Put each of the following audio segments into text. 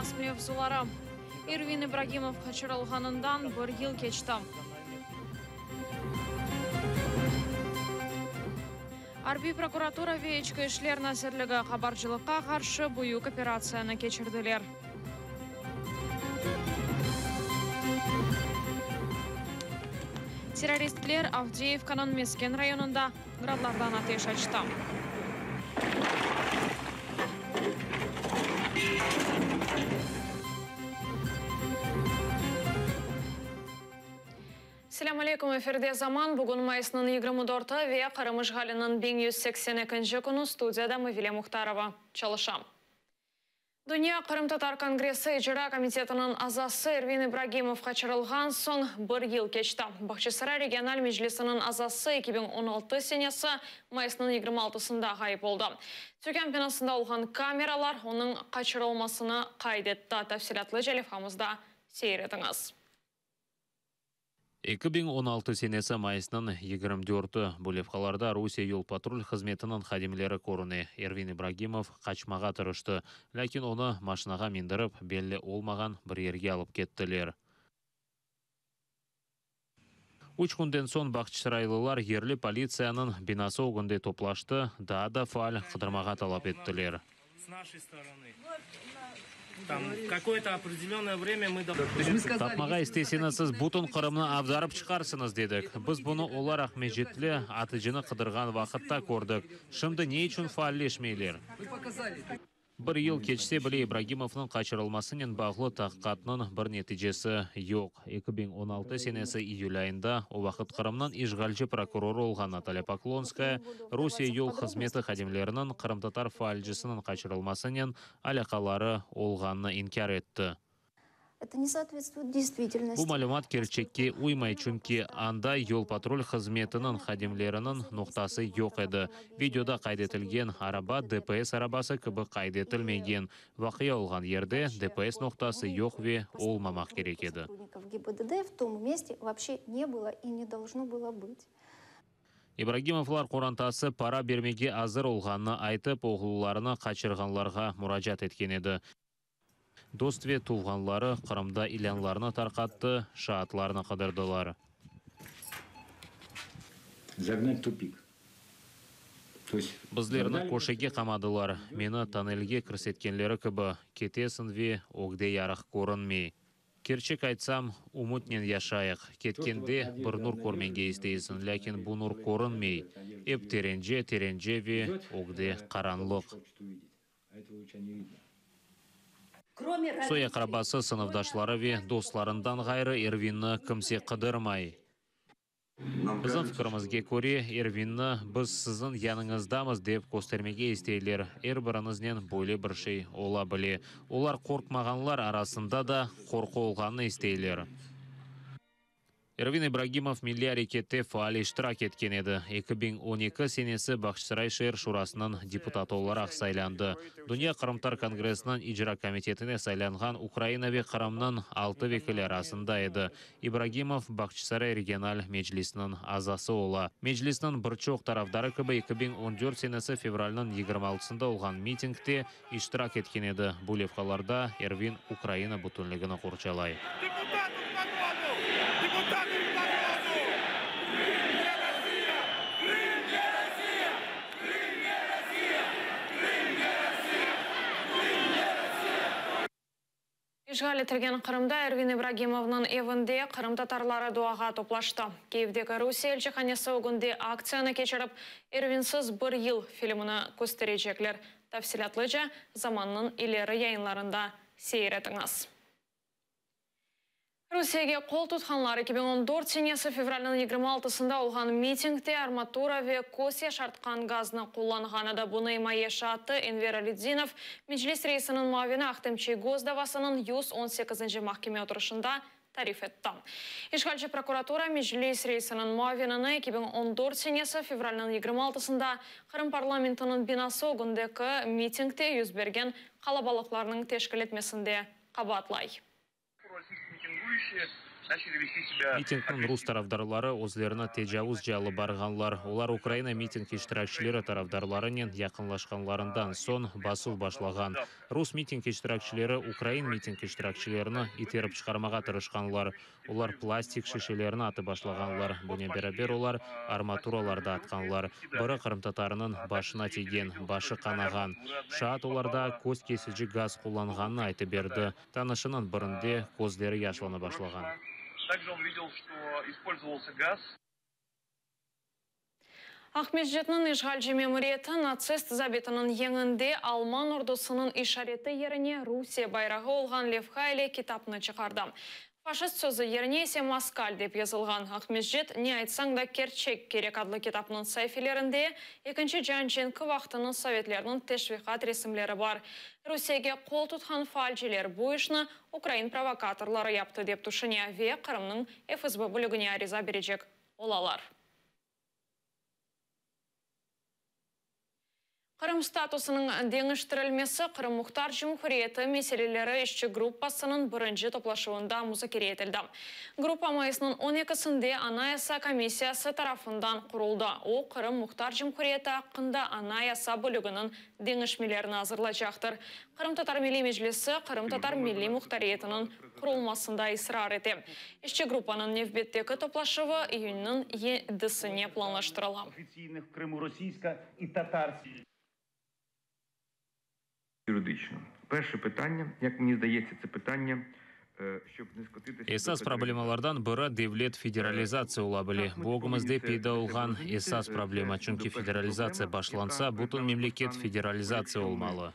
Esas mevzuları. Ervin İbragimov qaçırılğanından bir yıl keçti. Arbiy prokuratura ve İçki işler nazirligi qabarcılıqqa qarşı büyük operatsiyanı keçirdiler. Terroristler Avdeyevkanıñ mesken rayonında Gradlardan ateş açtı. Selâm aleyküm, efirde Zaman, bugün mayısnıñ 24-i ve Qırım işğaliniñ 1182-nci künü, studiyada Mavile Muhtarova çalışa. Dünya qırımtatar kongressi icra komitetiniñ azası Ervin İbragimov qaçırılğan soñ bir yıl keçti. Bağçasaray regional meclisiniñ azası 2016 senesi mayısnıñ 26-sında ğayıp oldı. Tükân binasında olğan kameralar onıñ qaçırılmasını qayd etti. Tafsilâtlıca levhamızda seyir etiñiz. 2016 senesi mayısnıñ 24-i, bu levhalarda Rusiye yol-patrul hızmetiniñ hadimleri körüne. Ervin İbragimov qaçmağa tırıştı, lâkin onı maşinağa mindirip, belli olmağan bir yerge alıp kettiler. Üç künden soñ bağçasaraylılar yerli politsiyanıñ binası ögünde toplaştı, daa da faal qıdırmağa talap ettiler. Tapmağa isteseñiz, siz bütün Qırımnı avdarıp çıqarsıñız, dedik. Biz bunı olar Aqmescitli atıcını qıdırğan vaqıtta kördik. Şimdi ne içün faalleşmeyler? Bir yıl keçse bile, İbragimovnıñ qaçırılmasınen bağlı tahqiqatnıñ bir neticesi yoq. 2016 senesi iyül ayında, o vaqıt Qırımnıñ işğalci prokurorı olğan Natalya Poklonskaya, Rusiye yol hızmeti hadimleriniñ qırımtatar faalcisiniñ qaçırılmasınen alâqaları olğanını inkâr etti. Bu malümat kerçekke uymay, çünki anda yol-patrul hızmetiniñ hadimleriniñ noqtası yoq edi. Videoda qayd etilgen araba DPS arabası kibi qayd etilmegen. Vaqia olğan yerde DPS noqtası yoq ve olmamaq kerek edi. İbragimovlar qorantası para bermege azır olğanını aytıp, oğullarını qaçırğanlarğa muracaat etken edi. Dost ve tuvğanları Qırımda ilânlarnı tarqattı, şaatlarnı qıdırdılar. Zagnat v tupik. To est Bizlerni köşege qamadılar, meni tonnelge kirsetkenleri kibi, ketesiñ ve ögde yarıq körünmey. Kerçek aytsam, ümütnen yaşayıq. Ketkende bir nur körmege isteysiñ, lâkin bu nur körünmey. Ep terence, terence ve ögde qaranlıq. Soy-aqrabası, sınıfdaşları ve dostlarından ğayrı Ervinni kimse qıdırmay. Bizim fikirimizge köre, Ervinni biz siziñ yanıñızdamız dep köstermege isteyler. Er biriñiznen böyle bir şey ola bile. Olar qorqmağanlar arasında da qorqu olğanını isteyler. Ervin İbragimov milliy arekette faal iştirak etken edi. 2012 senesi Bağçasaray şeer şurasınıñ deputatı olaraq saylandı. Dünya qırımtatar kongressiniñ icra komitetine saylanğan Ukraina ve Qırımnıñ altı vekili arasında edi. İbragimov Bağçasaray regional meclisiniñ azası ola. Meclisniñ bir çoq tarafdarı kibi 2014 senesi fevralniñ 26-sında olğan mitingde iştirak etken edi. Bu levhalarda Ervin Ukraina bütünligini qorçalay. İşğal etilgen Qırımda Ervin İbragimovnıñ evinde qırımtatarları duağa toplaştı. Kyivdeki Rusiye elçihanesi ögünde aktsiyanı keçirip, Ervinsiz bir yıl filmini kösterecekler. Tafsilâtlıca Zamannıñ ileri yayınlarında seyir etiñiz. Rusiyege qol tutqanlar 2014 senesi fevralniñ 26-sında olğan mitingde armatura ve köz yaşartqan gaznı qullanğan edi. Bunı imaye şaatı Enver Alidinov Meclis reisiniñ muavini Ahtem Çiygoz davasınıñ 118-nci mahkeme oturışında tarif etti. İşğalci prokuratura Meclis reisiniñ muavinini 2014 senesi fevralniñ 26-sında Qırım parlamentiniñ binası ögündeki mitingde yüz bergen qalabalıqlarnıñ teşkil etmesinde qabaatlay. Mitingniñ rus tarafdarları özlerini tecavuzca alıp barğanlar. Olar Ukraina miting iştirakçileri tarafdarlarınen yaqınlaşqanlarından soñ basuv başlağan. Rus miting iştirakçileri ukrain miting iştirakçilerini iterip çıqarmağa tırışqanlar. Olar plastik şişelerni atıp başlağanlar, bunen beraber olar armaturalar da atqanlar. Biri qırımtatarınıñ başına tiygen, başı qanağan. Şaat olarda köz kesici gaz qullanğanını aytıp berdi. Tanışınıñ birinde közleri yaşlanıp başlağan. Aqmescitniñ işğalci memuriyeti natsist zabitiniñ yeñinde alman ordusınıñ işareti yerine Rusiye bayrağı olğan levha ile kitapnı çıqardı. Faşist sözü yerine ise moskal dep yazılğan Aqmescit, ne aytsañ da kerçek kerek adlı kitapnıñ saifelerinde Ekinci cian cenki vaqtınıñ sovetlerniñ teşviqat resimleri bar. Rusiyege qol tutqan faalciler bu işni ukrain provokatorları yaptı dep tüşüne ve Qırımnıñ FSB bölügine ariza berecek olalar. Qırım statusınıñ deñiştirilmesi Qırım Muhtar Cumhuriyeti meseleleri işçi gruppasınıñ birinci toplaşuvında muzakere etildi. Gruppa mayısnıñ on ekisinde Anayasa komissiyası tarafından quruldı. O, Qırım Muhtar Cumhuriyeti aqqında Anayasa bölüginiñ deñişmelerini azırlacaqtır. Qırımtatar Milliy Meclisi qırımtatar milliy muhtariyetiniñ qurulmasında israr ete. İşçi gruppanıñ nevbetteki toplaşuvı iyünniñ yedisine planlaştırıla. Esas problemalardan biri devlet federalizatsiya ola bile. Bu ögümizde peyda olğan esas problema, çünki federalizatsiya başlansa, bütün memleket federalizatsiya olmalı.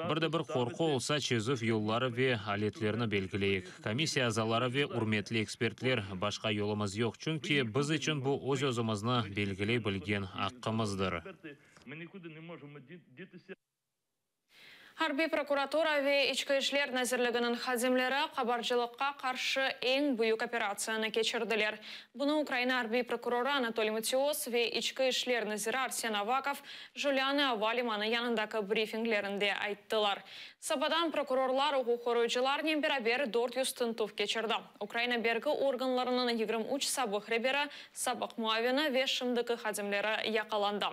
Bir de bir qorqu olsa, çezüv yolları ve aletlerni belgileyik. Komissiya azaları ve ürmetli ekspertler, başqa yolumız yoq, çünki biz içün bu öz-özümizni belgiley bilgen aqqımızdır. Arbiy prokuratura ve İçki işler nazirliginiñ hadimleri qabarcılıqqa qarşı eñ büyük operatsiyanı keçirdiler. Bunı Ukraina arbiy prokurorı Anatoliy Mıtios ve İçki işler naziri Arsen Avakov Julianı ava limanı yanındaki brifinglerinde ayttılar. Sabadan prokurorlar uquqqoruyıcılarnen beraber 400 tintüv keçirdi. Ukraina bergi organlarınıñ 23 sabıq reberi, sabıq muavini ve şimdiki hadimleri yaqalandı.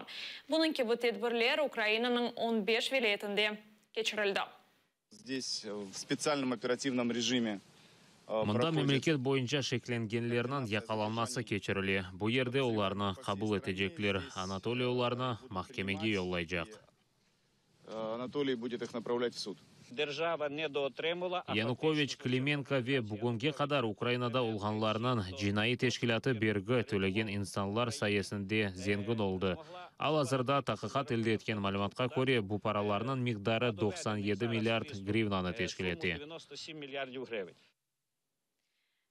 Bunıñ kibi tedbirler Ukrainanıñ on beş vilâyetinde keçirildi. Zdes v spetsialnom operativnom rejime Mında memleket boyunca şeklengenlerniñ yaqalanması keçirile. Bu yerde olarnı qabul etecekler. Anatoliy olarnı mahkemege yollaycaq. Anatoliy budet ih napravlât v sud. Yanukoviç, Klimenko ve bugünge qadar Ukrainada olğanlarnıñ cinaiy teşkilâtı bergi tölegen insanlar sayesinde zengin oldı. Al-azırda taqiqat elde etken malümatqa köre, bu paralarnıñ miqdarı 97 milliard grivnanı teşkil ete.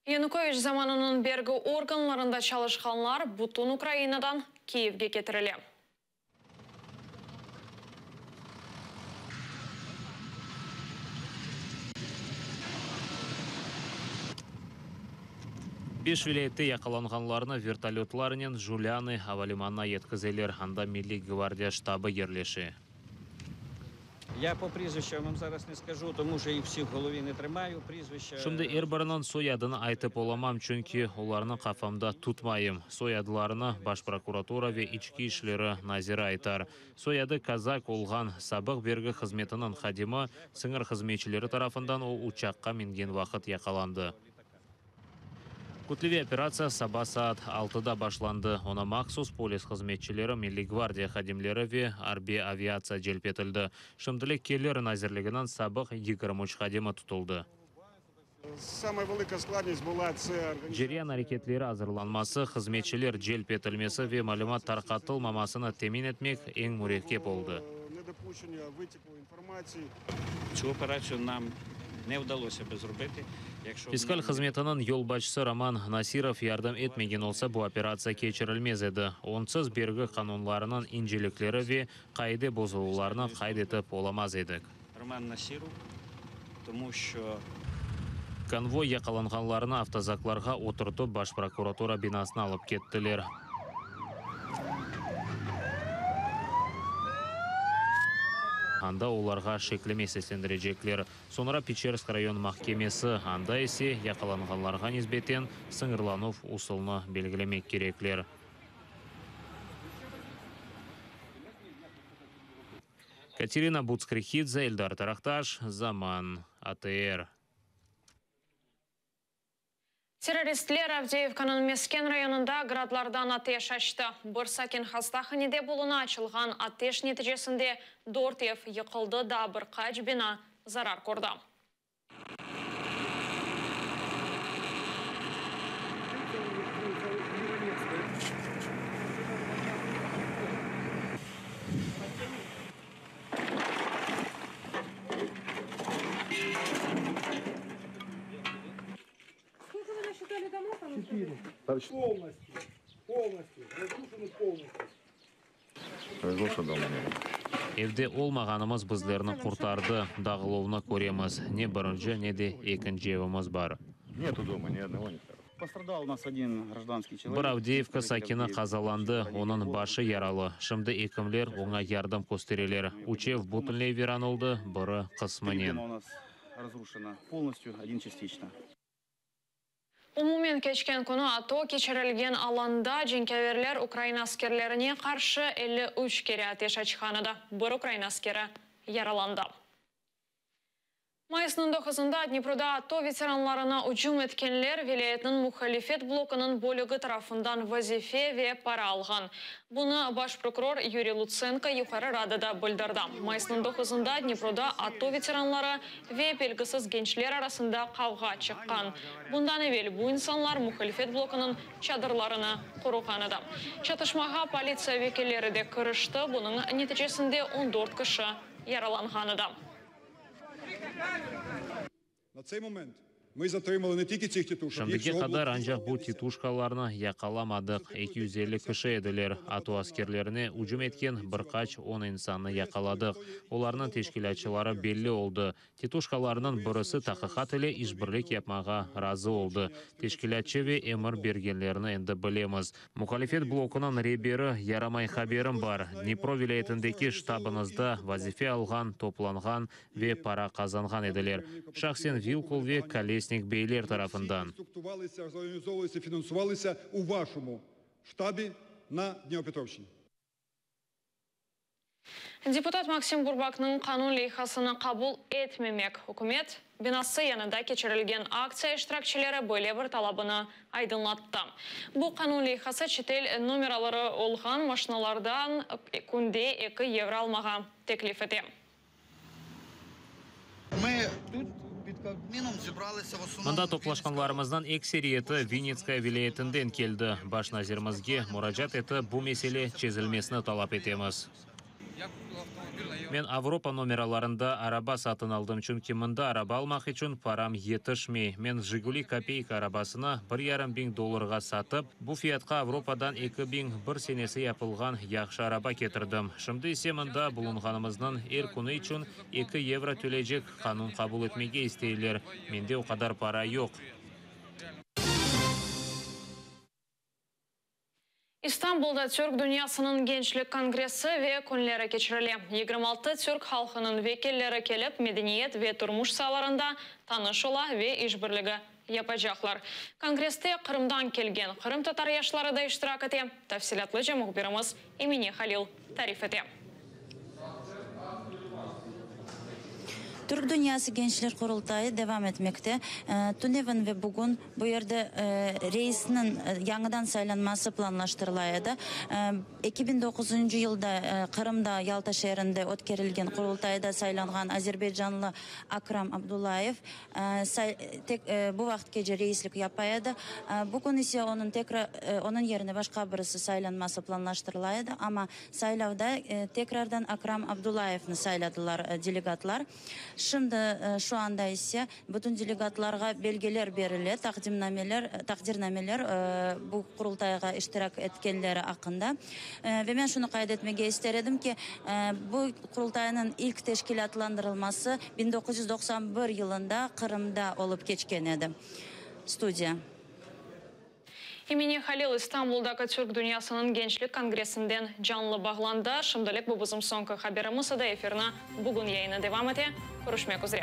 Yanukoviç zamanınıñ bergi organlarında çalışqanlar bütün Ukrainadan Kiyevge ketirile. Beş vilâyette yaqalanğanlarnı vertolötlarnen Julânı avalimanına yetkizeler, anda Milliy gvardiya ştabı yerleşe. Şimdi er biriniñ soyadını aytıp olamam, çünki olarnı qafamda tutmayım. Soyadlarını Baş prokuratura ve İçki işleri naziri aytar. Soyadı Kozak olğan sabıq bergi hızmetiniñ hadimi sıñır hızmetçileri tarafından o uçaqqa mingen vaqıt yaqalandı. Kütleviy operatsiya saba saat altıda başlandı. Oña mahsus polis hızmetçileri, Milliy gvardiya hadimleri ve arbiy aviatsiya celp etildi. Şimdilik Kelir nazirliginiñ sabıq 23 hadimi tutuldı. Ceryan areketleri azırlanması, hızmetçiler celp etilmesi ve malümat tarqatılmamasını temin etmek eñ mürekkep oldı. Fiskal hızmetiniñ yolbaşçısı Roman Nasirov yardım etmegen olsa, bu operatsiya keçirilmez edi. Onsız bergi qanunlarınıñ incelikleri ve qaide bozuluvlarını qayd etip olamaz edik. Konvoy yaqalanğanlarnı avtozaklarğa oturtıp, Baş prokuratura binasına alıp kettiler. Anda olarğa şekleme seslendirecekler. Soñra Peçersk rayon mahkemesi, anda ise yaqalanğanlarğa nisbeten sıñırlanuv usulını belgilemek kerekler. Katerina Butskhrikidze, Eldar Taraqtaş, Zaman, ATR. Terroristler Avdeyevkanıñ mesken rayonında Gradlardan ateş açtı. Bir sakin hastahanede buluna, açılğan ateş neticesinde dört ev yıqıldı, daa bir qaç bina zarar kördi. Evde olmağanımız bizlerni qurtardı, dağıluvnı köremiz, ne birinci, ne de ekinci evimiz bar. Bir Avdeyevka sakini qazalandı, onıñ başı yaralı, şimdi ekimler oña yardım köstereler. Üç ev bütünley viran oldı, biri qısmınen. Umumen keçken künü ATO keçirilgen alanda cenkâverler Ukraina askerlerine qarşı 53 kere ateş açqan edi, bir ukrain askeri yaralandı. Mayısnıñ doquzında Dniproda ATO veteranlarına ücüm etkenler vilâyetniñ muhalifet blokunıñ bölügi tarafından vazife ve para alğan. Bunı baş prokuror Yuriy Lutsenko Yuqarı Radada bildirdi. Mayısnıñ doquzında Dniproda ATO veteranları ve belgisiz gençler arasında qavğa çıqqan. Bundan evel bu insanlar muhalifet blokunıñ çadırlarını qoruğan edi. Çatışmağa politsiya vekilleri de kirişti, bunıñ neticesinde on dört kişi yaralanğan edi. Şimdige qadar ancaq bu tituşkalarnı yaqalamadıq, 250 kişi ediler. ATO askerlerine ücüm etken bir qaç on insannı yaqaladıq. Olarnıñ teşkilâtçıları belli oldı. Tituşkalarnıñ birisi taqiqat ile işbirlik yapmağa razı oldı. Teşkilâtçı ve emir bergenlerni endi bilemiz. Muhalifet blokunıñ reberi, yaramay haberim bar, Dnipro vilâyetindeki ştabıñızda vazife alğan, toplanğan ve para qazanğan ediler, şahsen Vilkul ve Kolesnik beyler tarafından. Deputat Maksim Burbaknıñ qanun leyhasını qabul etmemek, ükümet binası yanında keçirilgen aktsiya iştirakçileri böyle bir talabını aydınlattı. Bu qanun leyhası çetel nomeraları olğan maşinalardan künde eki yevro almağa teklif ete. Mında toplaşqanlarımıznıñ ekseriyeti Vinnitskaya vilâyetinden keldi. Baş nazirimizge muracaat etip, bu mesele çezilmesini talap etemiz. Men Avropa nomeralarında araba satın aldım, çünki mında araba almaq içün param yetişmey. Men Jiguli kopeyka arabasını bir yarım biñ dollarğa satıp, bu fiyatqa Avropadan 2001 senesi yapılğan yahşı araba ketirdim. Şimdi ise mında bulunğanımıznıñ er künü içün eki yevro tölecek qanun qabul etmege isteyler. Mende o qadar para yoq. İstanbulda Türk dünyasınıñ gençlik kongressi ve künleri keçirile. 26 türk halqınıñ vekilleri kelip, medeniyet ve turmuş saalarında tanış ola ve işbirligi yapacaqlar. Kongresste Qırımdan kelgen qırımtatar yaşları da iştirak ete. Tafsilâtlıca mühbirimiz Emine Halil tarif ete. Türk dünyası gençler qurultayı devam etmekte. Tünevin ve bugün bu yerde reisniñ yañıdan saylanması planlaştırıla edi. 2009 yılda Qırımda, Yalta şeerinde ötkerilgen qurultayda saylanğan azerbaycanlı Akram Abdullayev tek bu vaqıtqece reislik yapa edi. Bugün ise onıñ tekrar onıñ yerine başqa birisi saylanması planlaştırıla edi, amma Saylavda tekrardan Akram Abdullayevni sayladılar delegatlar. Şimdi, şu anda ise bütün delegatlarğa belgeler berile, taqdimnameler, taqdirnameler bu Qurultayğa iştirak etkenleri aqqında. Ve men şunı qayd etmege ister edim ki, bu Qurultaynıñ ilk teşkilâtlandırılması 1991 yılında Qırımda olıp keçken edi. Studiya. Emine Halil İstanbuldaki Türk dünyasınıñ gençlik kongressinden canlı bağlandı. Şimdilik bu bizim soñki haberimiz edi. Efirni Bugün yayını devam ete. Körüşmek üzre.